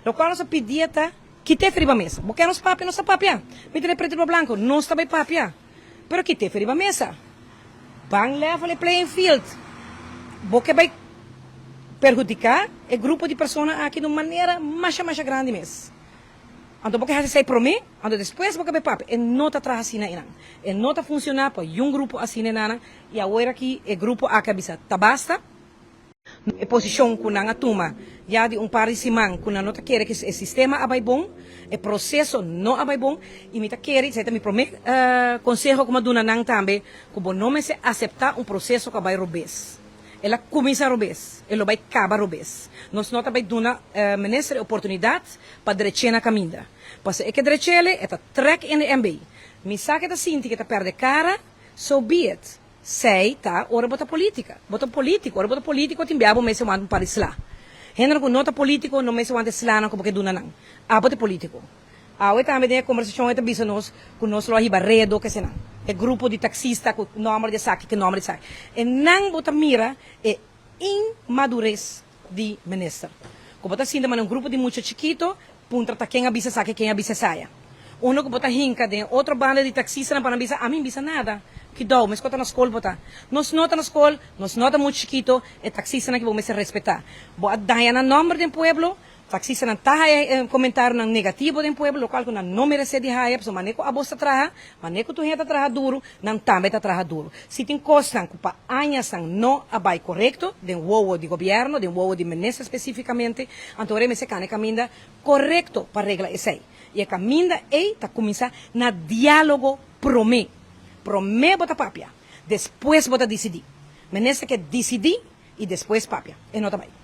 Lokual nos a pidi ta kit'é riba mesa. Bo ke nos papia, nos ta papia. Mi tene pretu riba blanku, nos ta bai papia. Pero kit'é riba mesa. Ban level e playing field. Bo ke bai perhudiká e grupo di persona aki di un manera masha masha grandi mes. Anto bo ke hasi esei promé, anto despues bo ke bai papia. E no ta traha asina einan. E no ta funshoná pa yun grupo asina enanan. I awor aki e grupo aki a bisa ta basta. E posishon ku nan a tuma ya di un par di siman ku nan no ta kere ku e sistema a bai bon, e proseso no a bai bon i mi ta kere, esei ta mi promé konseho ku mi a duna nan tambe, ku bo no mester aseptá un proseso ku a bai robes. El a kuminsá robes, e lo bai kaba robes. Nos no ta bai duna minister e oportunidat pa drech'é na kaminda. Pasobra e ke drech'el e ta trèk in de MB. Mi sa ke ta sinti ke ta pèrdè kara, so be it. Sei ta ora bo ta politica. Bo ta politico. Ora bo ta politico tin bia bo mester wanta un par di sla. Hendenan cu no ta politico no mester wanta e slanan cu bo ke duna nan. Abo ta politico. Awe tambe den e conversacion e ta bisa nos cu nos lo a hiba redo kesenan. E grupo di taxista cu nomber di esaki cu nomber di esaki. E nan bo ta mira e inmadurez di minister. Ku bo ta sinta manda un grupo di mucha chikito puntra ta ken a bisa esaki ken a bisa esaya. Uno ku bo ta hinka den otro banda di taksistanan pa nan bisa ami bisa nada. Kidou, meskos ta na skol bo ta. Nos no ta na skol, nos no ta mucha chikito, e taksistanan ki bo mester respetá. Bo a daña nan nòmber den pueblo, taksistanan ta haya komentarionan negativo den pueblo, lokual ku nan no meresé di haya, pasobra manera ku abos ta traha, manera ku tur hende ta traha duru, nan tambe ta traha duru. Si tin kosnan ku pa añasnan no a bai korekto den wowo di gobièrnu, den wowo di minister spesífikamente, anto ora e mester kana e kaminda korekto pa regla esei. I e kaminda ei ta kuminsá na diálogo promé. Promé bo ta papia, despues bo ta disidí. Minister ke disidí i despues papia. E no ta bai.